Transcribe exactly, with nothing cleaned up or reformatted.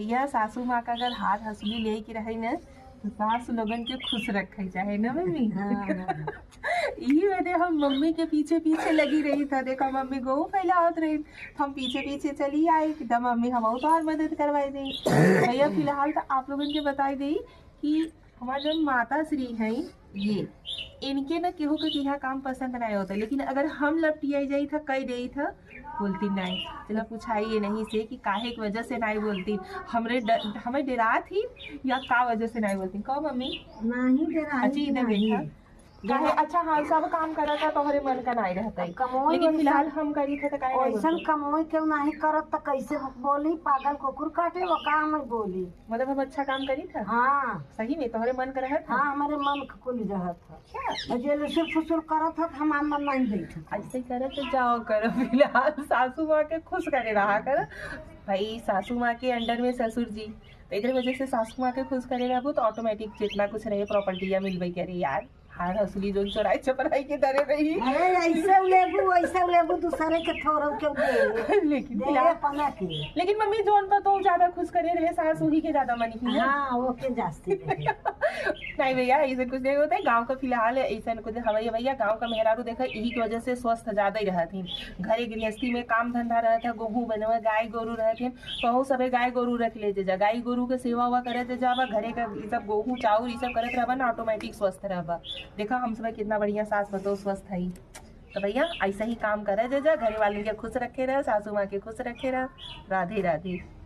भैया, सासू माँ का अगर हाथ हंसुली लेके रहे न, तो सास लोगन के खुश रखे चाहे ना मम्मी। हाँ, हाँ। यही वजह हम मम्मी के पीछे पीछे लगी रही था। देखा, मम्मी गेहूँ फैलावत रही, तो हम पीछे पीछे चली आई कि "द मम्मी, हम तोहार मदद करवाई दी।" भैया, फिलहाल तो आप लोगन के बताई दी कि हमार जौन माता श्री हैं, ये, इनके न केहू के किहा काम पसंद नहीं होता, लेकिन अगर हम लपटियाई जाई था, कह देई था, बोलती नहीं। चला, पूछाई ये नहीं से कि काहे के वजह से नहीं बोलती, हमरे ड-, हमें डरात ही या का वजह से नहीं बोलती। कहो मम्मी। नहीं डराई अच्छा, इधर नहीं। देखा। काहे? अच्छा, हाँ, सब काम करा था, तोहरे मन का नहीं रहता है। अब कमाई लेकिन वैसन फिलहाल हम करी थे, तो काहे नहीं वैसन बोलती? कमाई क्यों नहीं करत, तो कैसे बोली? पागल कुकुर काटे, वो काम में बोली। मतलब, हम अच्छा काम करी था? हाँ। सही में तोहरे मन का रहत था? हाँ, हमारे मन का कुल रहत था। क्या? और जे लुसुर फुसुर करत था, हमार मन नहीं देत था। ऐसे करत जाओ करो, फिलहाल सासू माँ के खुश करे रहा करो। भाई, सासू माँ के अंडर में ससुर जी, तो एकरे वजह से सासू माँ के खुश करे रहबो, तो ऑटोमेटिक जितना कुछ रहे प्रॉपर्टी या मिलबे करे यार। हार हंसुली जोन चोराई चपराई के दरे रही। अरे, ऐसे लेबू, वैसे लेबू, दूसरे के थोड़ो के दे। लेकिन दे फिलहाल अपना के। लेकिन मम्मी, जोन पर तो ज्यादा खुश करे रहे सास, वही के ज्यादा मन की है। हाँ, वो के जास्ती रहे। नहीं भैया, ऐसे कुछ नहीं होता है। गाँव का फिलहाल ऐसा कुछ हवाई भैया, गाँव का मेहरारू देखा, यही की वजह से स्वस्थ ज्यादा ही रहत ही। घरे गृहस्थी में काम धंधा रहत है, गेहूँ बनवा, गाय गोरू रहत है, तो सबे गाय गोरू रख ले जे जा, गाय गोरू के सेवा उवा करे जे जाबा, घरे का ई सब गेहूँ चाउर ई सब करत रहबा ना, ऑटोमेटिक स्वस्थ रहबा। देखा, हम सब कितना बढ़िया सास बतो स्वस्थ है। तो भैया, ऐसा ही काम करे जे जा, घरे वाले के खुश रखे रह, सासू माँ के खुश रखे रह। राधे राधे।